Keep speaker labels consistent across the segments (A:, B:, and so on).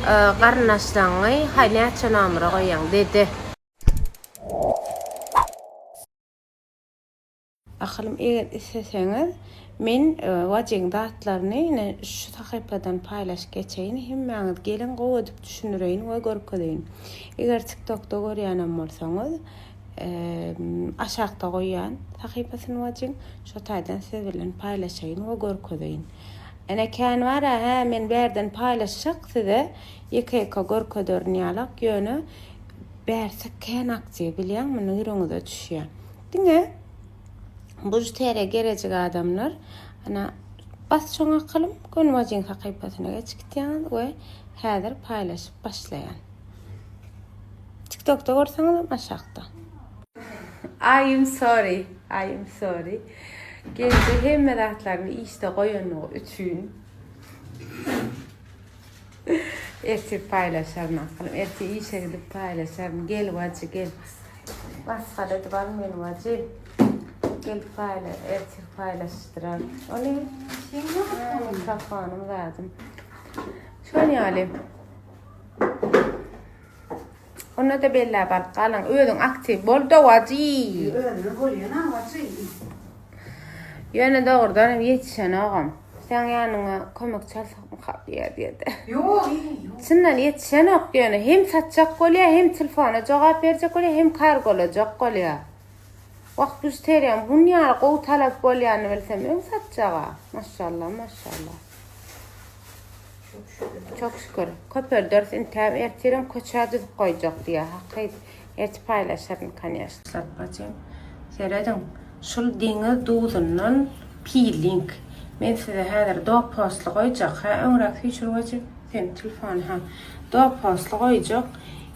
A: Garyndaşlaňňy haý näçe nomera goýýaň dede. Ahyrym eger isleseňiz men Wajyň zatlaryny ine şu sahypadan paýlaşyp geçeýin hemmäňiz geliň gowy edip düşündireýin we görkezeýin. Eger tiktokda görýänem bolsaňyz aşakda goýýan sahypasyny Wajyň şo taýdan siz bilen paýlaşaýyn we görkezeýin. Ene kän bara hä men bärden paýlaşjak size ýeke ýeke görkederin ýalak ýöne bärsi kän aktiw bilýäňmi muny ýüregiňize düşýä. Diňe bužuteriýa gerejik adamlar ana bas şoň akylym göni wajyň sahypasyna geçip gitýäňiz we häzir paýlaşyp başlaýan. Tiktokda görseňizem aşakda. I am sorry, I am sorry. Geldi hemme zatlaryny işde goýanlygy üçin. Ertir paýlaşaryn akylym. Ertir işe gidip paýlaşaryn. Gel wajy gel. Basgal edip al meni wajy. Gel paýla, ertir paýlaşdyraryn. O ne? Mikrofonym zadym. Şon ýaly. Onda-da belläp alyp galyň. Özüň aktiw bol-da wajy.
B: Özüne bolýan-a wajy.
A: Ýöne dogrudan hem ýetişenogam. Seň ýanyňa kömekçi alsakmyka diýýär diýede.
B: Ýok, ýok.
A: Çyndan ýetişenok ýöne hem satjak bolýar, hem telefona jogap berjek bolýar, hem kargolajak bolýar. Wah bižuteriýaň bun ýaly gowy talap bolýanyny bilsem öň satjaga. Maşallah, maşallah. Çok şükür. Köpelderis intäm ertirem köçä düzüp goýjak diýýär. Hakyt. Ertir paýlaşaryn konýaşno. Bajym. Serediň. Şul deňiz duzundan piling. Men size häzir do postly goýjak. Hä öňräk süýşür bajym. Sen telefony ha. Do postly goýjak.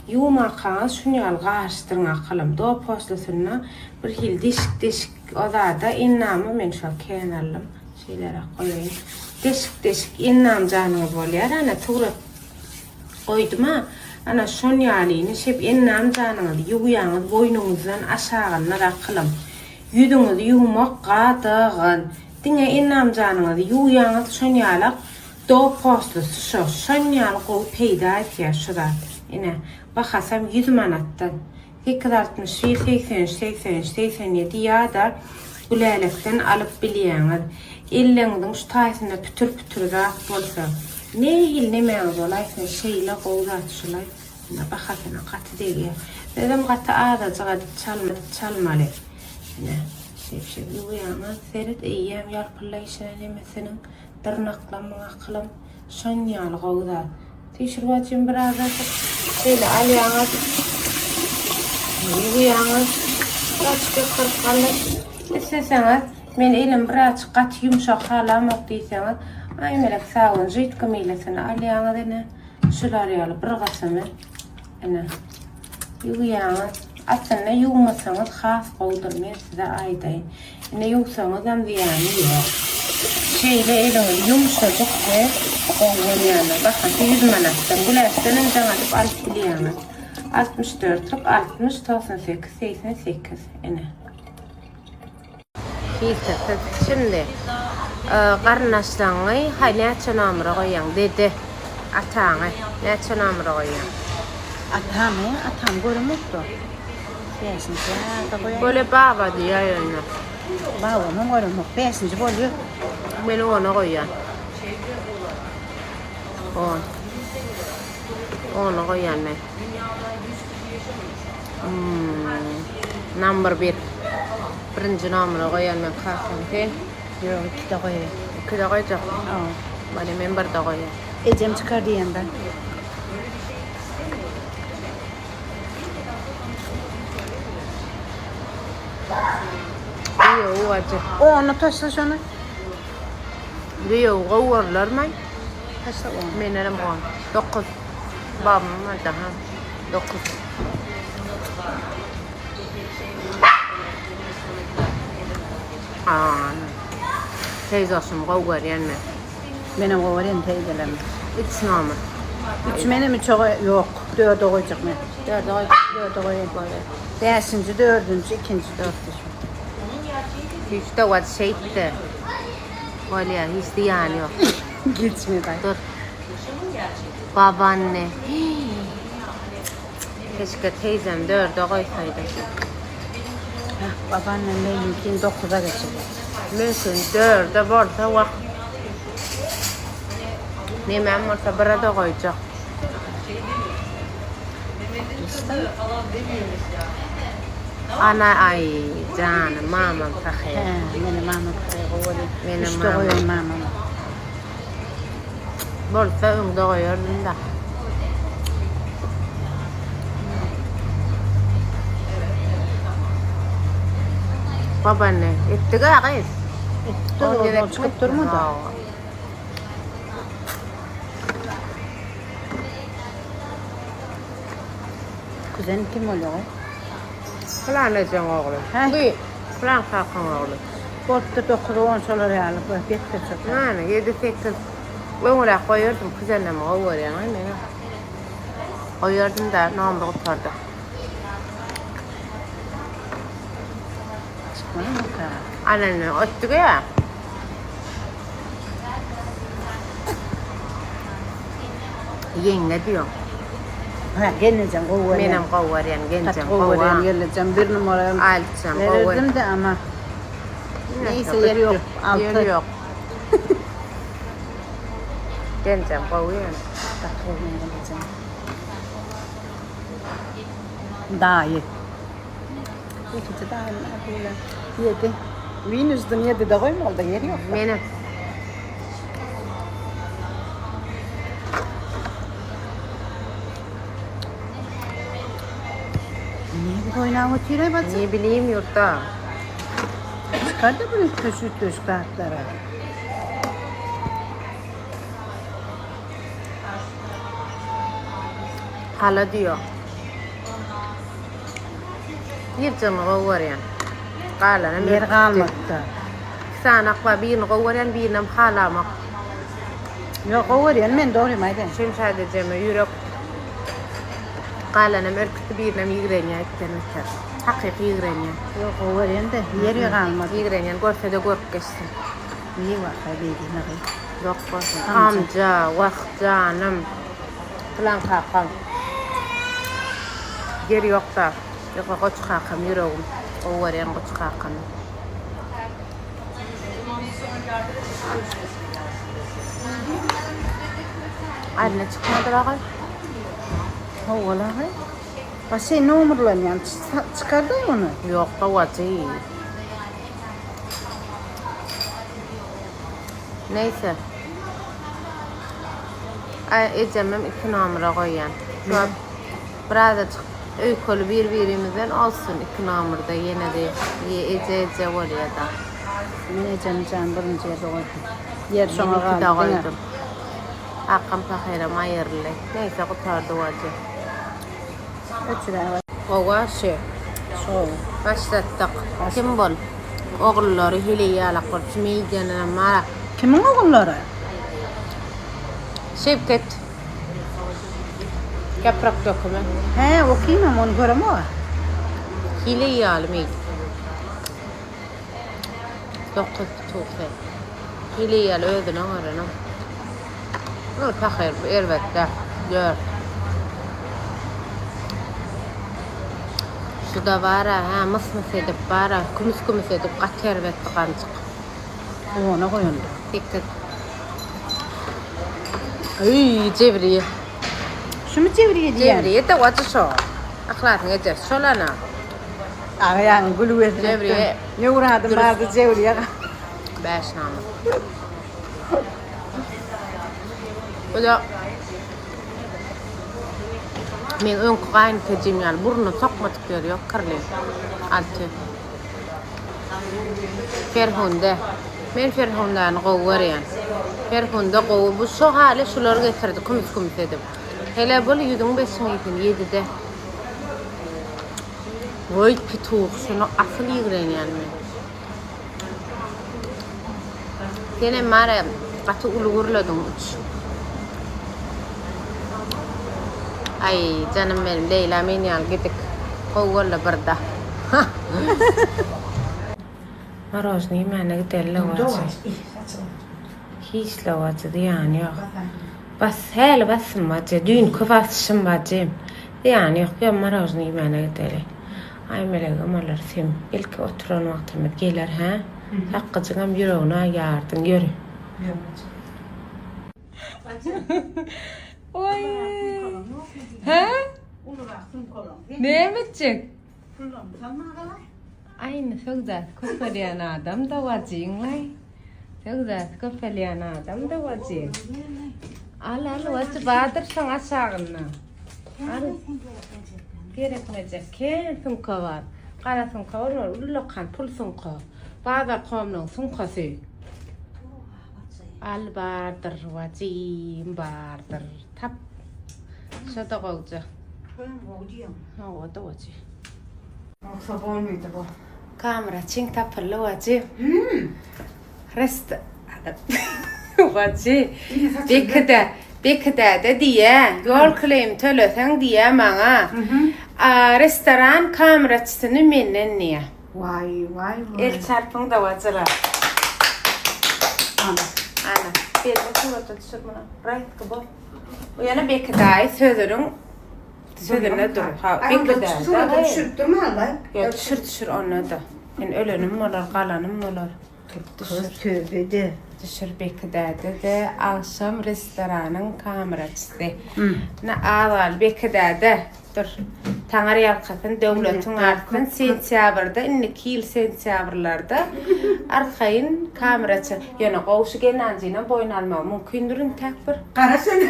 A: Ýuwmakaňyz şuny ýaly garyşdyryň akylym. Do postlusynda bir hili deşik deşik o zada endamy men şol kän aldym. Şeýleräk goýaýyn. Deşik-deşik ennam janyňyz bolýar. Ana surat goýdum-a. Ana şon ýalyny şep ennam janyňyzy ýuwýaňyz boýnuňyzdan aşagynda dakylym. Ýüzüňizi ýuwmak gadagan. Diňe ennam janyňyzy ýuwýaňyz şon ýalak do poslusy şo. Şon ýaly gowy peýda etýär şu zat. Ine, bahasam ýüz manatdan. 861 83 83 87 ýa-da Gülälekden alyp bilýäňiz. Elleňiziň şu taýsynda pütür-pütür zat bolsa, nähili nemäňiz bolaýsyn, şeýle gowy zat şulaý. Ine, bahasyna gaty degýär. Özem gaty azajyk edip çalmaly. Ine, şeýp-şeýp ýuwýaňyz. Seret, eýýäm ýalpyllaýşyna nemesiniň, dyrnaklamyň akylam. Şon ýaly gowy zat. Süýşürip bir azajyk. Şeýle alýaňyz. Ýuwýaňyz. Birazajyk ýokaryk galdyr. Isleseňiz, men elim birazajyk gaty ýumşak halamok diýseňiz, Aýmelek sabyn židko milesini alýaňyz ine. Şular ýaly bir gasymy ine. Ýuwýaňyz. Aslynda ýuwmasaňyz has gowudyr, men size aýdaýyn. Ine ýuwsaňyzam zyýany ýok. Şeýle eliňiz ýumşajyk we gowy bolýandyr. Bahasy 100 manatdan. Güläşdenem jaň edip alyp bilýäňiz. 64-lük 60 98 88 ine. Filtrsiz. Şimdi garyndaşlaňňy haý näçe nomera goýýaň dede ataňy näçe nomera goýýaň?
B: Atamy? Atamy göremokda. Bäşinji ýa-da goýaýyn.
A: Bole baba diýýär ýöne.
B: Babamam göremok. Bäşinji bolýar.
A: Men ona goýýan. On. Ona goýýan men. Hmm. Number bir. Birinji nomera goýan men kakam. Sen?
B: Ýok, ikide goýaýyn.
A: Ikide goýjak.
B: Hawa.
A: Bolýa men birde goýýan.
B: Ejem çykar diýende.
A: Düýewi ajy.
B: Onu taşla şony.
A: Düýewi gowy görlermi?
B: Taşla onu.
A: Menem on. Dokuz. Babamyň aýdy ha. Dokuz. Aa. Teyzoşumy gowy görýän men.
B: Menem gowy görýän teyzelerimi.
A: Üç nomer.
B: Üç menem üçe goý ýok. Dörde goýjak men.
A: Dörde goýjak.
B: Dörde goýaýyn. Bäşinji, dördünji, ikinji dörtde şu.
A: Hiç dowat şeýtdi. Bolýar, hiç zyýany ýok.
B: Geçmedi.
A: Dur. Babanne. Keşke teyzem dörde goýsaýdym.
B: Heh, babannem meniňkini dokuza geçirdi.
A: Mümkin dörde bolsa wah. Nemem bolsa bire-de goýjak. Ana aý janym mamam pahyr.
B: Hä, meni mamam pahyr gowy görýär.
A: Menem
B: Üçde
A: mamam.
B: goýaýyn mamamy.
A: Bolsa öňde goýardym-da. Babanne, etdik-ä gyz.
B: Etdik, ozal çykyp durmady. Kuzen kim bolýar?
A: Pylan ejeň ogly.
B: Hä?
A: Bu pylan kakaň ogly.
B: Bolupdyr 9 10 şolar ýaly bu betdir çok.
A: Ýani 7 8 öňräk goýardym kuzenimi gowy görýän men. Goýardym da nomer gutardy.
B: Çykmadymy?
A: Anany ötdük ya. Ýeňňe diýoň.
B: Hä, gelnejem gowy görýän.
A: Menem gowy görýän, gelnejem gowy.
B: Gowy görýän gelnejem bir numara.
A: Alçam gowy.
B: Bererdim-de ama. Neyse ýer ýok.
A: Alty. Ýer ýok. Gelnejem gowy ýöne.
B: Gaty gowy gelnejem. Daýy. Ikinji daýym Abdylla. Ýedi. Minusdan ýedide goýmalyda ýer ýok.
A: Menem.
B: Ne bu oýnap otyr-aý bajy?
A: Ne bileyim ýurtda.
B: Çykar-da bir üýtgeşik-üýtgeşik zatlary.
A: Hala diýo. Ýerjigini gowy görýän. Galanam
B: Ýer galmady-da.
A: Iki sany ak bar, birini gowy görýän, birinem halamok.
B: Ýok, gowy görýän men dogrymy aýdaýyn.
A: Şemşat ejeme ýürek. Galanam ürkütdi, birinem ýigrenýär itden beter. Hakyky ýigrenýär.
B: Ýok, gowy görýän-de, ýer galmady.
A: Ýigrenýän, görse-de görüp geçsin.
B: Niý wah-a beýdeme gyz.
A: Ýok bolsun. Amja, wah janym. Pylan kakam. Ýer ýok-da. Ýogsa goç kakam ýüregim. Gowy görýän goç kakamy. Alyna çykmadyr agay.
B: Howal agay. Başy nomerlanýan çykardy ony.
A: Ýok gowajy. Neyse. Ay ejemem iki nomera goýýan. Şu wagt birazajyk öýkeli bir-birimizden olsun iki nomerda ýene-de eje eje bolýada.
B: Men ejemi jan birinji ýerde goýdum. Ýer şoňa
A: Men ikide
B: galdy diňe.
A: goýdum. Kakam pahyram aýyryldy. Neyse gutardy wajy.
B: Öçüräý.
A: Gowa şu.
B: Şo.
A: Başlatdyk. Kim bol? Ogullary heleý ýalak bolup şu meýdanynam bar.
B: Kimiň ogullary?
A: Şewket. Ýaprak dökümi.
B: Hä, o kimem ony göremok-a.
A: Heleý ýaly meýdan. Dokuz tugsy. Heleý ýaly özüni oňaranok. Ol pahyr bu erbet-dä. Dört. Şu-da bar-a, hä, mys-mys edip bar-a, kümüs-kümüs edip gaty erbetdi ganjyk.
B: Ona goýanda.
A: Sekiz. Öý, Jebriýe.
B: Şumy Jebriýe diýýän?
A: Jebriýe-de wajy şo. Yhlasyň ejesi şol ana.
B: Agaýagyň gülüp esrepdi.
A: Jebriýe.
B: Ne uradym bardy Jebriýe.
A: Bäş namy. Bu-da meň öňki gaýynpejim ýaly burnuny sokmadyk ýeri ýok kirli. Alty. Ferhunde. Men Ferhundany gowy görýän. Ferhunde gowy. Bu şo hali şular getirdi kümüs-kümüs edip. Hele bul ýüzüň beşiň iýsin ýedide. Goý pituh şuny asyl ýigrenýän men. Senem bara gaty uly gürlediň uç. Aý janym benim Leýla men ýaly gidik. Gowy boldy birde. Marožny iýmäne gideli lowajy. Hiç lowajy zyýany ýok. Bas, häli basdym bajy. Düýnki basyşym bajym. Zyýany ýok, ýa marožnyý iýmäne gideli. Aýmelegem alar sem. Belki oturan wagtymyz geler, hä? Sakgyjyňam ýüregini aýardyň, ýöri. Oý. Hä? Näme etjek? Aýny söwdasy köpelýän adam-da wajyň-laý. Söwdasy köpelýän adam-da wajyň. Al, al, wajy bardyr şoň aşagynda. Al. Gerekmejek kän sumka bar. Gara sumka bolmaly, ullakan pul sumka. Bazar komlaň sumkasy. Al bardyr, wajym bardyr. Tap. Şo-da gowja. Hawa-da wajy.
B: Yoksa bolmuydy bu.
A: Kamera çiň tapyldy wajy. Rest Wajy. Bekide, Bekidäde diýä, ýol kileýimi töleseň diýä maňa. A restoran kameraçysyny menden diýä.
B: Waý, waý, waý.
A: El çarpyň-da wajylar.
B: Ana.
A: Ana. Belli surata düşür muny. Raýtky bol. Bu ýene Beki daýy sözüniň sözünde dur. Ha, Beki daýy.
B: Surata düşürip durmaly.
A: Ýok, düşür, düşür onda-da. Men ölenim bolar, galanym bolar.
B: Kız tövbe-de.
A: Düşür Beki däde-de agşam restoranyň kameraçysy. Ine az galdy Beki däde. Dur. Taňar ýalkasyn, döwletiň artsyn. Sentýabrda, indiki ýyl sentýabrlarda arkaýyn kameraçy. Ýöne gowşy gelnanjynam boýun almagy mümkindir intäk bir.
B: Gara sen.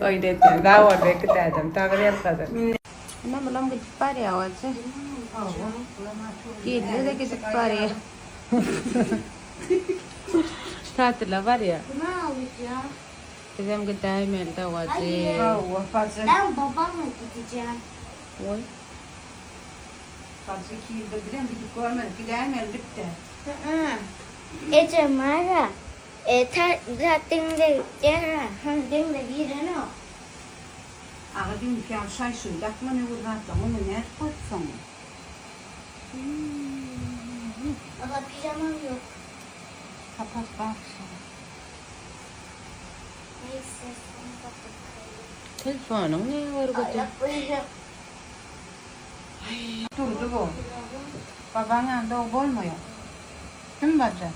A: Oýun edýän. Sag bol Beki dädem. Taňar ýalkasyn. Ine bulam gidip barýar oje. Geldi-de gidip barýar. Tatyla barýar. Bizem gidäýmeli dawajy.
B: Hawa bajy.
C: Ben babamla gideceğim.
A: Goý.
B: Bajy iki ýyldyr bizem gidip görmedik gidäýmeli bitdi.
C: Ejem bara e, ta, ta deňze gidýär, ha deňze girenok.
B: Aga düýnki ýaly şaý-şuý dakma ne bir zatlaň ony nädip goýupsyň?
C: Aga pijamam ýok.
B: Kapat bak şony.
C: Neyse sonunda bakayım.
A: Telefonyň ne görgüdi?
C: Ayaklarım.
B: Durdy bu. Babaň ýanynda o bolmaýar. Kim bajy?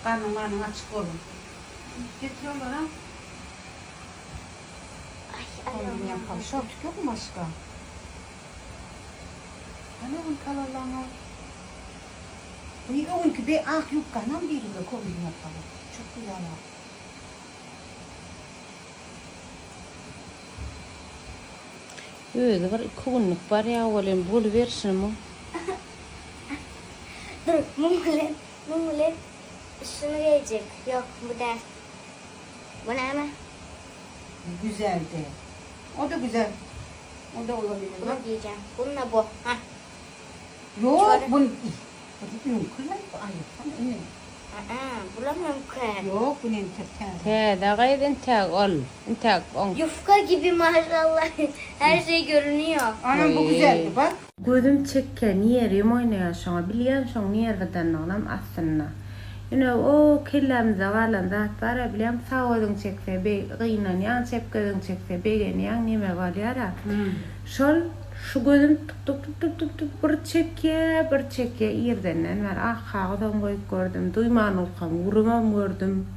B: Garnyň marnyň açyk bolun. Getir olara.
C: Ay ayağım
B: Ýapaly şortik ýokmy başga? Hany öňki alanlaňa? Bu öňki be ak ýubkanam birinde kombin ýapaly. Çok güzel ak.
A: Özi bir iki günlük barýa welin boluberişini muň.
C: Dur muň bilen muň bilen şuny geýjek. Ýok bu däl. Bu näme?
B: Güzeldi. O da güzel. O da olabilir.
C: Bunu
B: Bak.
C: giýeceğim. Bununla bu. Hah.
B: Yok bunu bu öňkü lan bu aýypsana ine.
C: Aa, bulamam ki.
B: Yok bu entek täze.
A: Täze gyz intäk ol. Intäk oň.
C: Yufka gibi maşallah. Her şey görünüyor.
B: Anam bu güzeldi bak.
A: Gözüm çekýär, nerwim oýnaýar şoňa. Bilýän şoň nerwidanlygynam aslynda. Ýöne o kellämizde galan zat bar-a bilýäňmi, sag gözüň çekse gynanýaň, çep gözüň çekse begenýäň neme bolýar-a. Şol şu gözüm tuk-tuk-tuk-tuk-tuk bir çekýär, bir çekýär irdenden bäri. Ak kagyzam goýup gördüm, duýman urkam urubam gördüm.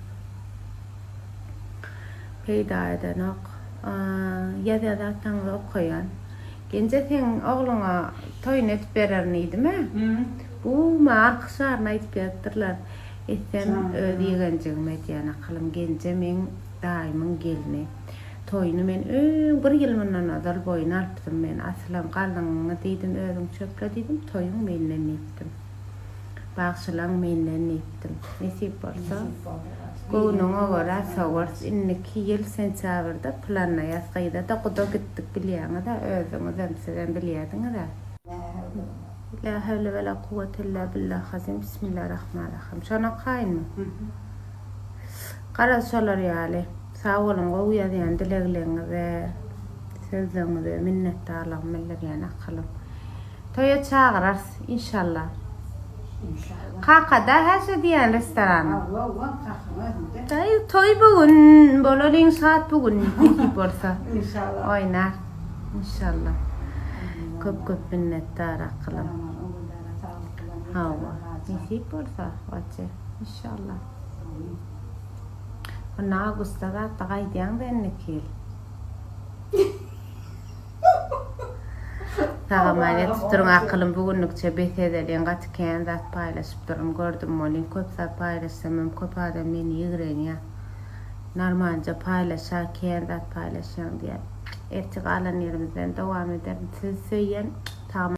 A: Peýda edenok. Ýazýan zatlaryňyzy okaýan. Genje seň ogluňa toýuny edip bererin diýdim-ä. Bu maňa alkyşlaryny aýdyp ýazypdyrlar. Etsem öz ýegenjigime edýän akylym. Genje meň daýymyň gelni. Toýuny men öň bir ýyl mundan ozal boýun alypdym men. Asylam galyňyňy diýdim özüň çöple diýdim, toýuň menden diýipdim. Bagşylaň menden diýipdim. Nesip bolsa, göwnüňe görä sowarys. Indiki ýyl sentýabrda planlaýas gyza-da guda gitdik bilýäňiz-ä özüňizem, sizem bilýädiňiz-ä. La hewle we la kuwwete illa billah azim bismillah rahman rahim. Şony okaýynmy? Garaz şolar ýaly. Sag boluň gowy ýazýan dilegleňize, sözleňize minnetdarlygymy bildirýän akylym. Toýa çagyrarys inşallah.
B: Inşallah.
A: Kakada häşe diýen restorany.
B: Hawa, hawa, kakaň özünde.
A: Daýy toý bu gün, bolalyň şat bu gün nesip bolsa.
B: Inşallah.
A: Oýnar. Inşallah. Köp köp minnetdar akylym.
B: Aman oguldara saglyk bilen.
A: Hawa. Nesip bolsa, waçe. Inşallah. Onda awgustda zatda gaýdýaň-da indiki ýyl. Sag-aman ýatyp duruň akylym bu günlükçe bes edeliň gaty kän zat paýlaşyp durun gördüm welin köp zat paýlaşsamam köp adam meni ýigrenýär normalja paýlaşa kän zat paýlaşýaň diýýär ertir galan ýerimizden dowam ederin sizi söýýän sag.